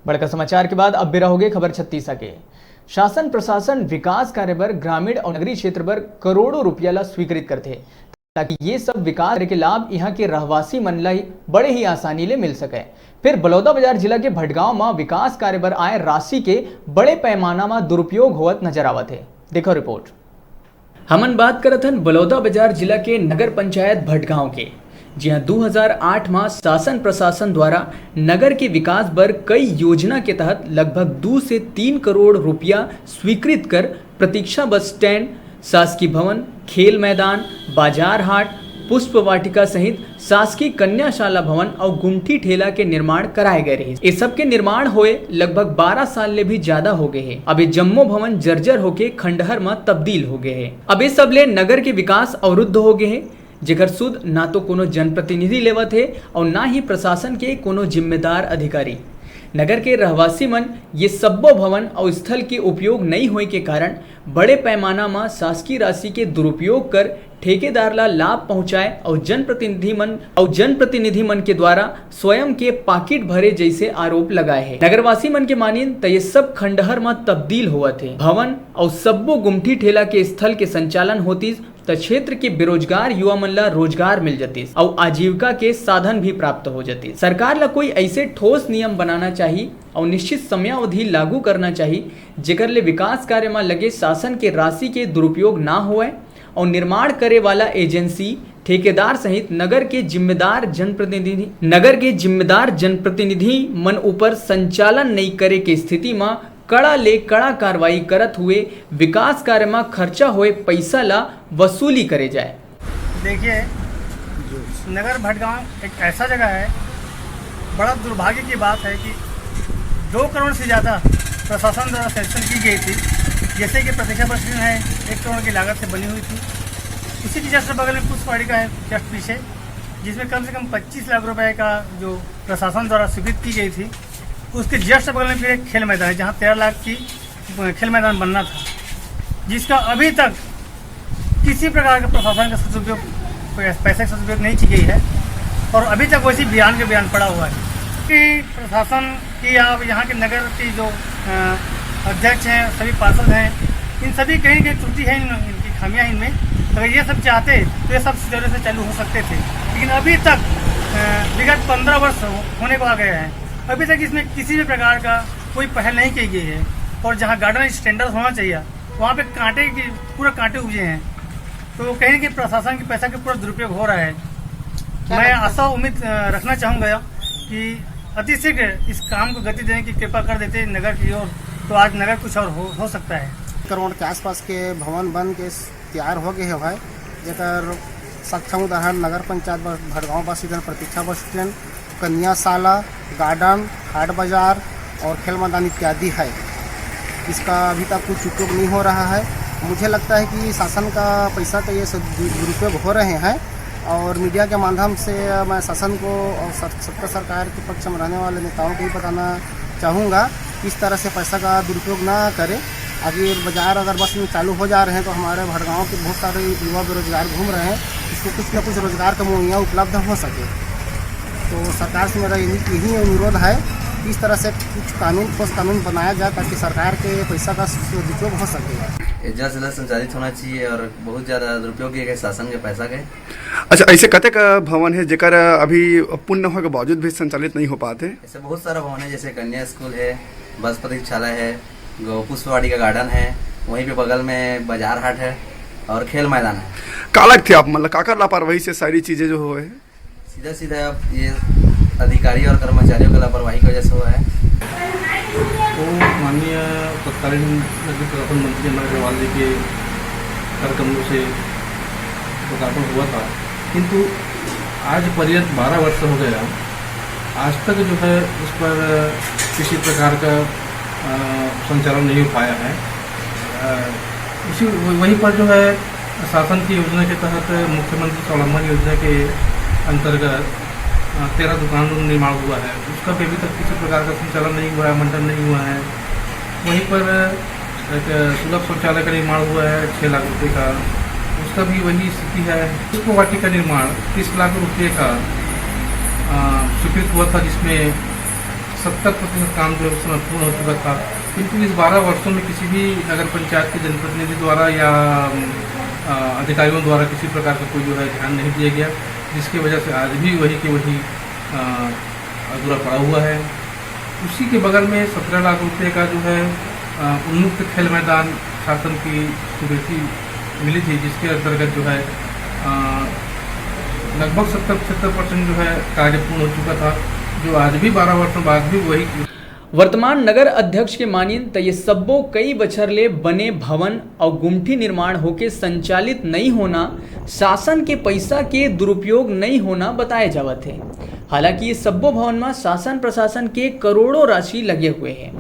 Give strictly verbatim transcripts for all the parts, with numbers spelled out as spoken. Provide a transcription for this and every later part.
बड़का समाचार के बाद अब बेरा होगे खबर छत्तीसा के। शासन प्रशासन विकास कार्य बर ग्रामीण और नगरीय क्षेत्र बर करोड़ों रुपया ला स्वीकृत करथे, ताकि ये सब विकास कार्य के लाभ यहाँ के रहवासी मन ला ही बड़े ही आसानी ले मिल सके। फिर बलौदाबाजार जिला के भटगांव म विकास कार्य बर आए राशि के बड़े पैमाना म दुरुपयोग होवत नजर आवत हे। देखो रिपोर्ट। हमन बात करत हन बलौदाबाजार जिला के नगर पंचायत भटगांव के, जिहां दू हज़ार आठ म शासन प्रशासन द्वारा नगर के विकास बर कई योजना के तहत लगभग दू से तीन करोड़ रुपया स्वीकृत कर प्रतीक्षा बस स्टैंड, शासकीय भवन, खेल मैदान, बाजार हाट, पुष्प वाटिका सहित शासकीय कन्याशाला भवन अउ गुमठी ठेला के निर्माण कराए गए रहिस। ये सब के निर्माण होए लगभग बारह साल ले भी ज्यादा हो गए हे। अब ये जम्मो भवन जर्जर होके खंडहर म तब्दील हो गए हे। अब ये सब ले नगर के विकास अवरुद्ध हो गए हे, जेकर सुध ना तो कोनो जनप्रतिनिधि लेवत हे और ना ही प्रशासन के कोनो जिम्मेदार अधिकारी। नगर के रहवासी मन ये सब्बो भवन और स्थल के उपयोग नहीं होए के कारण बड़े पैमाना म शासकीय राशि के दुरुपयोग कर ठेकेदार ला लाभ पहुंचाए और जनप्रतिनिधि मन और जनप्रतिनिधि मन के द्वारा स्वयं के पाकिट भरे जैसे आरोप लगाए हे। नगरवासी मन के मानिन त ये सब खंडहर म तब्दील होवत हे। भवन और सब्बो गुमठी ठेला के स्थल के संचालन होतिस त क्षेत्र के बेरोजगार युवा मन ला रोजगार मिल जतिस और आजीविका के साधन भी प्राप्त हो जतिस। सरकार ला कोई ऐसे ठोस नियम बनाना चाहिए और निश्चित समयावधि लागू करना चाहिए, जेकर ले विकास कार्य म लगे शासन के राशि के दुरुपयोग ना होवय और निर्माण करे वाला एजेंसी, ठेकेदार सहित नगर के जिम्मेदार जनप्रतिनिधि, नगर के जिम्मेदार जनप्रतिनिधि मन ऊपर संचालन नई करे के स्थिति म कड़ा ले कड़ा कार्रवाई करत हुए विकास कार्य म खर्चा होए पैसा ला वसूली करे जाए। देखिए, नगर भटगांव एक ऐसा जगह है, बड़ा दुर्भाग्य की बात है कि दो करोड़ से ज़्यादा प्रशासन द्वारा सैंक्शन की गई थी, जैसे कि प्रतीक्षा बस स्टैंड है, एक करोड़ की लागत से बनी हुई थी। उसी के जस्ट बगल में पुष्प वाटिका है, जस्ट पीछे, जिसमें कम से कम पच्चीस लाख रुपए का जो प्रशासन द्वारा स्वीकृत की गई थी, उसके जस्ट बगल में फिर एक खेल मैदान है, जहाँ तेरह लाख की खेल मैदान बनना था, जिसका अभी तक किसी प्रकार का प्रशासन का सदुपयोग, पैसे का सदुपयोग नहीं की गई है और अभी तक वैसी बयान के बयान पड़ा हुआ है कि प्रशासन की या यहाँ के नगर की जो, अ, अध्यक्ष हैं, सभी पार्षद हैं, इन सभी कहीं कहीं त्रुटि है, इन, इनकी खामियां इनमें। अगर ये सब चाहते तो ये सब सुचारू से चालू हो सकते थे, लेकिन अभी तक, अ, विगत पन्द्रह वर्ष हो-, होने को आ गए हैं, अभी तक इसमें किसी भी प्रकार का कोई पहल नहीं की गई है। और जहाँ गार्डन स्टैंडर्ड होना चाहिए, वहाँ पे कांटे की, पूरा कांटे उगे हैं। तो कहीं कि प्रशासन के पैसा का पूरा दुरुपयोग हो रहा है। मैं आशा उम्मीद, अ, रखना चाहूँगा कि अति शीघ्र इस काम को गति देने की कृपा कर देते नगर की ओर, तो आज नगर कुछ और हो, हो सकता है। करोड़ के आसपास के भवन बन के तैयार हो गए हवय, जेकर सक्षम उदाहरण नगर पंचायत ब-, भटगांव बस स्टैंड, प्रतीक्षा बस स्टैंड, कन्याशाला, गार्डन, हाट बाजार और खेल मैदान इत्यादि है। इसका अभी तक कुछ उपयोग नहीं हो रहा है। मुझे लगता है कि शासन का पैसा का ये सब दु-, दुरुपयोग हो रहे हैं और मीडिया के माध्यम से मैं शासन को और सर-, सत्ता सरकार के पक्ष में रहने वाले नेताओं को भी बताना चाहूँगा, इस तरह से पैसा का दुरुपयोग ना करें। अभी बाजार अगर बस में चालू हो जा रहे हैं तो हमारे भटगांव के बहुत सारे युवा बेरोजगार घूम रहे हैं, इसको कुछ ना कुछ रोजगार का मुहैया उपलब्ध हो सके। तो सरकार से मेरा यही, यही अनुरोध है कि इस तरह से कुछ कानून, ठोस कानून बनाया जाए, ताकि सरकार के पैसा का सदुपयोग हो सके। ये जल्द से जल्द संचालित होना चाहिए और बहुत ज़्यादा दुरुपयोग किए गए शासन के पैसा के। अच्छा, ऐसे कतेक भवन है जेकर अभी पूर्ण होए के बावजूद भी संचालित नहीं हो पाते? ऐसे बहुत सारा भवन है, जैसे कन्या स्कूल है, बस प्रतीक्षालय है, गौ पुष्पवाड़ी का गार्डन है, वहीं पे बगल में बाजार हाट है और खेल मैदान है। का लगथे आप, मतलब, काकर लापरवाही से सारी चीजें जो हुए हैं? सीधा सीधा ये अधिकारी और कर्मचारियों की लापरवाही की वजह से हुआ है। तो माननीय तत्कालीन नगरीय प्रशासन मंत्री अमर अग्रवाल जी के कर कमलों से लोकार्पण हुआ था, किंतु आज पर्यंत बारह वर्ष हो गया, आज तक जो है उस पर किसी प्रकार का, अ, संचालन नहीं हो पाया है। अ, इसी, वहीं पर जो है शासन की योजना के तहत मुख्यमंत्री स्वावलंबन योजना के अंतर्गत, अ, तेरह दुकान निर्माण हुआ है, उसका भी अभी तक किसी प्रकार का संचालन नहीं हुआ है, मंडन नहीं हुआ है। वहीं पर एक सुलभ शौचालय का निर्माण हुआ है छः लाख रुपए का, उसका भी वही स्थिति है। पुष्प वाटिका निर्माण तीस लाख रुपए का, अ, स्वीकृत हुआ था, जिसमें सत्तर प्रतिशत काम जो है, उस समय पूर्ण हो चुका था, किंतु इस बारह वर्षों में किसी भी नगर पंचायत के जनप्रतिनिधि द्वारा या, अम, अ, अधिकारियों द्वारा किसी प्रकार का कोई जो है, ध्यान नहीं दिया गया, जिसकी वजह से आज भी वही के वही, अ, अधूरा पड़ा हुआ है। उसी के बगल में सत्रह लाख रुपये का जो है, अ, उन्मुक्त खेल मैदान शासन की स्वीकृति मिली थी, जिसके अंतर्गत जो है, अ, लगभग सत्तर पचहत्तर परसेंट जो है, कार्य पूर्ण हो चुका था, जो आज भी बारह वर्षों बाद भी वही। वर्तमान नगर अध्यक्ष के मानिन, त ये सब्बो कई बछर ले बने भवन अउ गुमठी निर्माण होके संचालित नइ होना, शासन के पइसा के दुरुपयोग नइ होना बताए जावत हे। हालांकि ये सब्बो भवन म शासन प्रशासन के करोड़ों राशि लगे हुए हे,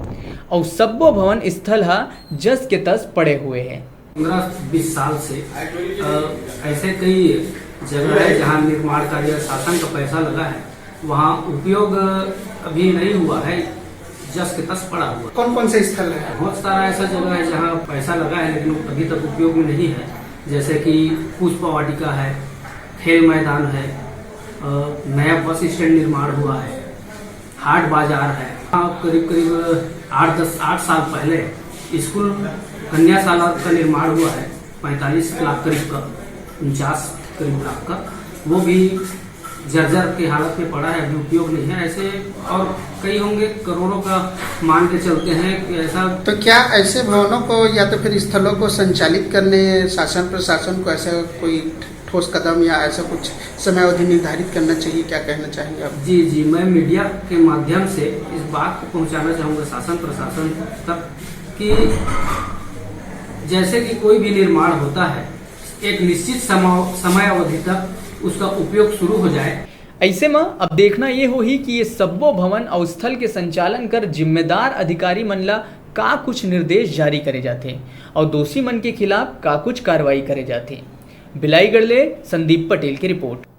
अउ सब्बो भवन स्थल ह जस के तस पड़े हुए हे। पन्द्रह बीस साल से, अ, ऐसे कई जगह है, जहाँ निर्माण कार्य शासन का पैसा लगा है, वहाँ उपयोग अभी नहीं हुआ है, जस के तस पड़ा हुआ। कौन कौन से स्थल है? बहुत सारा ऐसा जगह है, जहाँ पैसा लगा है, लेकिन वो अभी तक उपयोग में नहीं है, जैसे कि पुष्प वाटिका है, खेल मैदान है, अ, नया बस स्टैंड निर्माण हुआ है, हाट बाजार है। हाँ, करीब करीब आठ दस, आठ साल पहले स्कूल कन्या शाला का निर्माण हुआ है, पैंतालीस लाख करीब का, उनचास करीब लाख का, वो भी जर्जर की हालत में पड़ा है, अभी उपयोग नहीं है। ऐसे और कई होंगे, करोड़ों का मान के चलते हैं कि ऐसा। तो क्या ऐसे भवनों को या तो फिर स्थलों को संचालित करने शासन प्रशासन को ऐसा कोई ठोस कदम या ऐसा कुछ समय अवधि निर्धारित करना चाहिए, क्या कहना चाहेंगे आप? जी, जी, मैं मीडिया के माध्यम से इस बात को पहुंचाना चाहूँगा शासन प्रशासन तक कि जैसे कि कोई भी निर्माण होता है, एक निश्चित समय, समय अवधि तक उसका उपयोग शुरू हो जाए। ऐसे में अब देखना ये होही कि ये सब्बो भवन अउ स्थल के संचालन कर जिम्मेदार अधिकारी मन ला का कुछ निर्देश जारी करे जाथे अउ दोषी मन के खिलाफ का कुछ कार्रवाई करे जाथे। बिलाईगढ़ ले संदीप पटेल की रिपोर्ट।